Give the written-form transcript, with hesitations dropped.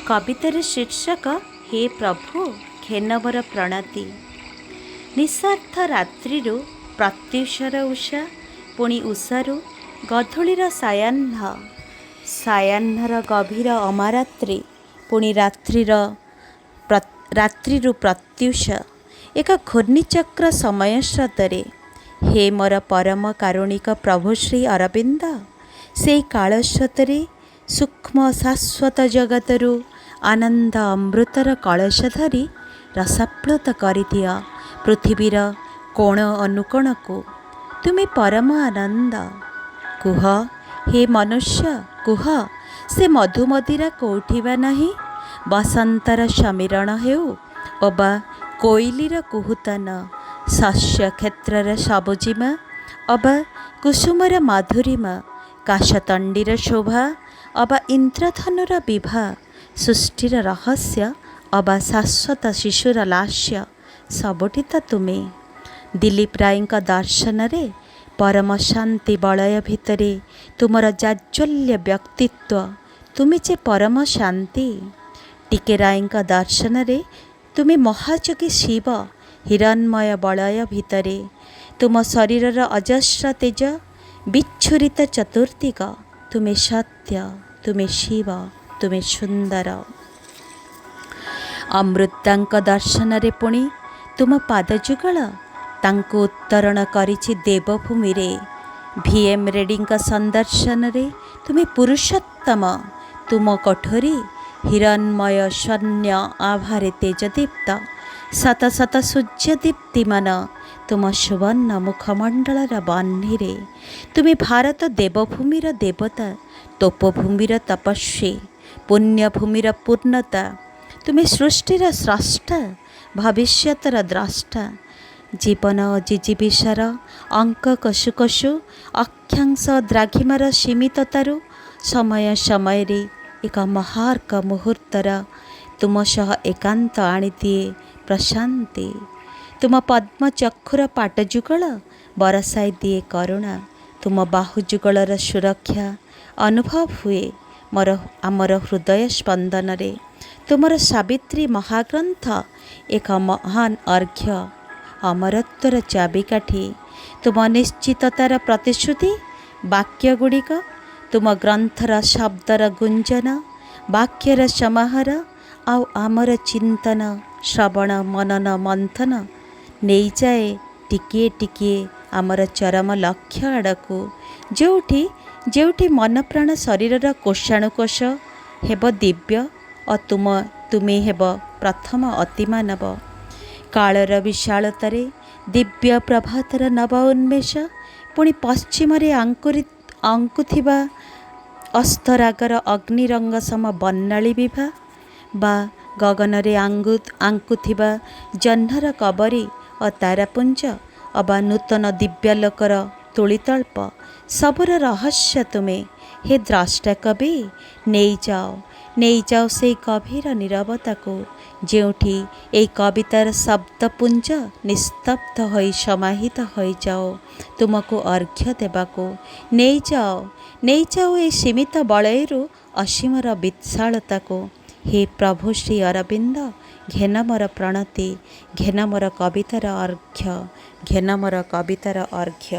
କବିତାର ଶୀର୍ଷକ ହେ ପ୍ରଭୁ ଘେନ ମୋର ପ୍ରଣତି। ନିଶାର୍ଦ୍ଧ ରାତ୍ରିରୁ ପ୍ରତ୍ୟୁଷର ଉଷା, ପୁଣି ଉଷାରୁ ଗଧୂଳିର ସାୟାହ୍ନ, ସାୟାହ୍ନର ଗଭୀର ଅମାରାତ୍ରି, ପୁଣି ରାତ୍ରିରୁ ପ୍ରତ୍ୟୁଷ, ଏକ ଘୂର୍ଣ୍ଣିଚକ୍ର ସମୟ ସ୍ରୋତରେ। ହେ ମୋର ପରମ କାରୁଣିକ ପ୍ରଭୁ ଶ୍ରୀ ଅରବିନ୍ଦ, ସେଇ କାଳସ୍ରୋତରେ ସୂକ୍ଷ୍ମ ଶାଶ୍ୱତ ଜଗତରୁ ଆନନ୍ଦ ଅମୃତର କଳସ ଧରି ରସାପ୍ଳୁତ କରିଦିଅ ପୃଥିବୀର କୋଣ ଅନୁକୋଣକୁ। ତୁମେ ପରମ ଆନନ୍ଦ। କୁହ ହେ ମନୁଷ୍ୟ, କୁହ, ସେ ମଧୁମଦିରା କୋଉଠି ବା ନାହିଁ? ବସନ୍ତର ସମୀରଣ ହେଉ ଅବା କୋଇଲିର କୁହୁତାନ, ଶସ୍ୟ କ୍ଷେତ୍ରର ସବୁଜିମା ଅବା କୁସୁମର ମାଧୁରିମା, କାଶତଣ୍ଡିର ଶୋଭା ଅବା ଇନ୍ଦ୍ରଧନୁର ବିଭା, ସୃଷ୍ଟିର ରହସ୍ୟ ଅବା ଶାଶ୍ୱତ ଶିଶୁର ଲାସ୍ୟ, ସବୁଠି ତ ତୁମେ। ଦିଲ୍ଲୀପ ରାୟଙ୍କ ଦର୍ଶନରେ ପରମ ଶାନ୍ତି ବଳୟ ଭିତରେ ତୁମର ଜାଜ୍ୱଲ୍ୟ ବ୍ୟକ୍ତିତ୍ୱ, ତୁମେ ଯେ ପରମ ଶାନ୍ତି। ଟିକେ ରାୟଙ୍କ ଦର୍ଶନରେ ତୁମେ ମହାଯୋଗୀ ଶିବ, ହିରଣ୍ମୟ ବଳୟ ଭିତରେ ତୁମ ଶରୀରର ଅଜସ୍ର ତେଜ ବିଚ୍ଛୁରିତ ଚତୁର୍ଦିଗ। ତୁମେ ସତ୍ୟ, ତୁମେ ଶିବ, ତୁମେ ସୁନ୍ଦର। ଅମୃତାଙ୍କ ଦର୍ଶନରେ ପୁଣି ତୁମ ପାଦଯୁଗଳ ତାଙ୍କୁ ଉତ୍ତରଣ କରିଛି ଦେବଭୂମିରେ। ଭି ଏମ୍ ରେଡ଼ିଙ୍କ ସନ୍ଦର୍ଶନରେ ତୁମେ ପୁରୁଷୋତ୍ତମ, ତୁମ କୋଠରୀ ହିରଣ୍ମୟ ସ୍ୱର୍ଣ୍ଣ ଆଭାରେ ତେଜଦୀପ୍ତ, ଶତ ଶତ ସୂର୍ଯ୍ୟ ଦୀପ୍ତିମାନ ତୁମ ସୁବର୍ଣ୍ଣ ମୁଖମଣ୍ଡଳର ବହ୍ନିରେ। ତୁମେ ଭାରତ ଦେବଭୂମିର ଦେବତା, ତପୋଭୂମିର ତପସ୍ୱୀ, ପୁଣ୍ୟଭୂମିର ପୂର୍ଣ୍ଣତା। ତୁମେ ସୃଷ୍ଟିର ସ୍ରଷ୍ଟା, ଭବିଷ୍ୟତର ଦ୍ରଷ୍ଟା। ଜୀବନ ଜିଜୀବିଷାର ଅଙ୍କ କଷୁ କଷୁ ଅକ୍ଷାଂଶ ଦ୍ରାଘିମାର ସୀମିତତାରୁ ସମୟ ସମୟରେ ଏକ ମହାର୍ଘ ମୁହୂର୍ତ୍ତର ତୁମ ସହ ଏକାନ୍ତ ଆଣିଦିଏ ପ୍ରଶାନ୍ତି। ତୁମ ପଦ୍ମଚକ୍ଷୁର ପାଟଯୁଗଳ ବରଷାଇ ଦିଏ କରୁଣା। ତୁମ ବାହୁଯୁଗଳର ସୁରକ୍ଷା ଅନୁଭବ ହୁଏ ମୋର ଆମର ହୃଦୟ ସ୍ପନ୍ଦନରେ। ତୁମର ସାବିତ୍ରୀ ମହାଗ୍ରନ୍ଥ ଏକ ମହାନ ଅର୍ଘ୍ୟ, ଅମରତ୍ୱର ଚାବିକାଠି। ତୁମ ନିଶ୍ଚିତତାର ପ୍ରତିଶ୍ରୁତି ବାକ୍ୟଗୁଡ଼ିକ, ତୁମ ଗ୍ରନ୍ଥର ଶବ୍ଦର ଗୁଞ୍ଜନ, ବାକ୍ୟର ସମାହାର ଆଉ ଆମର ଚିନ୍ତନ, ଶ୍ରବଣ, ମନନ, ମନ୍ଥନ ନେଇଯାଏ ଟିକିଏ ଟିକିଏ ଆମର ଚରମ ଲକ୍ଷ୍ୟ ଆଡ଼କୁ, ଯେଉଁଠି ମନ ପ୍ରାଣ ଶରୀରର କୋଷାଣୁକୋଷ ହେବ ଦିବ୍ୟ ଓ ତୁମେ ହେବ ପ୍ରଥମ ଅତିମାନବ। କାଳର ବିଶାଳତାରେ ଦିବ୍ୟ ପ୍ରଭାତର ନବ ଉନ୍ମେଷ, ପୁଣି ପଶ୍ଚିମରେ ଆଙ୍କୁଥିବା ଅସ୍ତରାଗର ଅଗ୍ନିରଙ୍ଗ ସମ ବର୍ଣ୍ଣାଳୀ ବିଭା, ବା ଗଗନରେ ଆଙ୍କୁଥିବା ଜହ୍ନର କବରୀ ଓ ତାରାପୁଞ୍ଜ, ଅବା ନୂତନ ଦିବ୍ୟାଲୋକର ତୁଳିତଳ୍ପ, ସବୁର ରହସ୍ୟ ତୁମେ। ହେ ଦ୍ରଷ୍ଟା କବି, ନେଇଯାଅ, ନେଇଯାଅ ସେଇ ଗଭୀର ନୀରବତାକୁ, ଯେଉଁଠି ଏଇ କବିତାର ଶବ୍ଦପୁଞ୍ଜ ନିସ୍ତବ୍ଧ ହୋଇ ସମାହିତ ହୋଇଯାଉ ତୁମକୁ ଅର୍ଘ୍ୟ ଦେବାକୁ। ନେଇଯାଅ, ନେଇଯାଅ ଏଇ ସୀମିତ ବଳୟରୁ ଅସୀମର ବିଶାଳତାକୁ। ହେ ପ୍ରଭୁ ଶ୍ରୀ ଅରବିନ୍ଦ, ଘେନ ମୋର ପ୍ରଣତି, ଘେନ ମୋର କବିତାର ଅର୍ଘ୍ୟ, ଘେନ ମୋର କବିତାର ଅର୍ଘ୍ୟ।